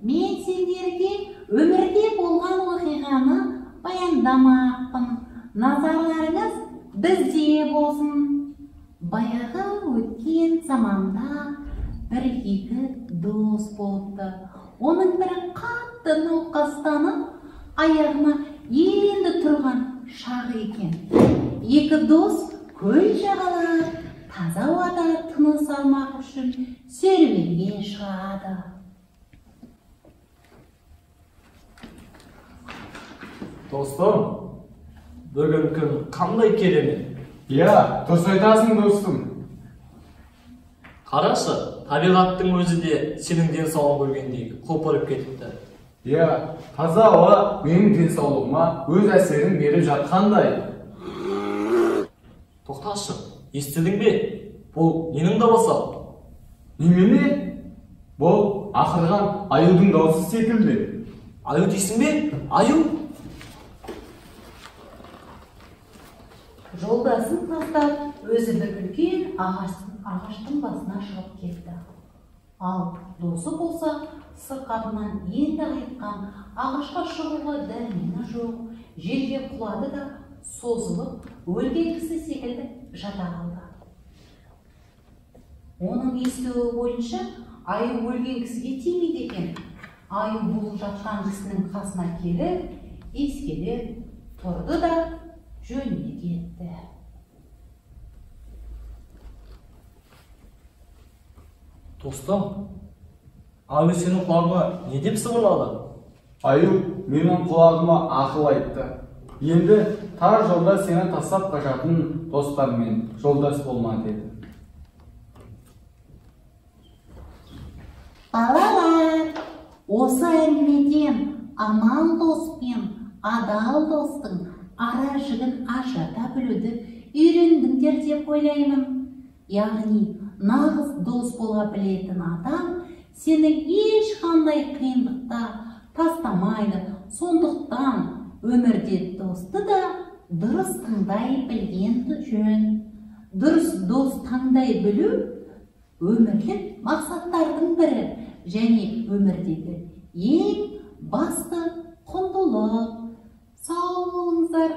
Мен сендерге өмірде болған оқиғаны баяндамақпын. Назарларыңыз бізде болсын. Баяғы өткен заманда бір-екі дос болыпты. Оның бірі қатты науқастанып, аяғына енді тұрған шағы екен. Екі дос көл жағалап, таза ауада тыныс алмақ үшін серуенге шығады. Достым, бүгін күн қандай керемет. Иә, дұрыс айтасың, достым. Қарашы, табиғаттың өзі де сенің денсаулығын көргендей құлпырып кетіпті. Иә, таза ауа менің денсаулығыма өз әсерін беріп жатқандай. Тоқташы, естідің бе? Бұл ненің дауысы? Немене? Бұл ақырған аюдың дауысы секілді. Аю дейсің бе? Аю? Жолдасын тастап, өзі бір үлкен ағаштың басына шығып кетті. Ал досы болса, сырқатынан енді айыққан, ағашқа шығуға дәрмені жоқ, жерге құлады да созылып, өлген кісі секілді жата қалды. Оның естуі бойынша, аю өлген кісіге тимейді екен. Аю бұл жатқан кісінің қасына келіп, иіскелеп тұрды да жөніне кетті. Достым, аю сенің құлағыңа не деп сыбырлады? Аю менің құлағыма ақыл айтты. Енді тар жолда сені тастап қашатын достармен жолдас болма деді. Балалар, осы әңгімеден аман дос пен адал достың ара жігін ажырата білуді үйрендіңдер деп ойлаймын. Яғни, нағыз дос бола білетін адам сені ешқандай қиындықта тастамайды. Сондықтан өмірде досты да дұрыс таңдай білген жөн. Дұрыс дос таңдай білу өмірлік мақсаттардың бірі және өмірдегі ең басты құндылық. Сау болыңыздар.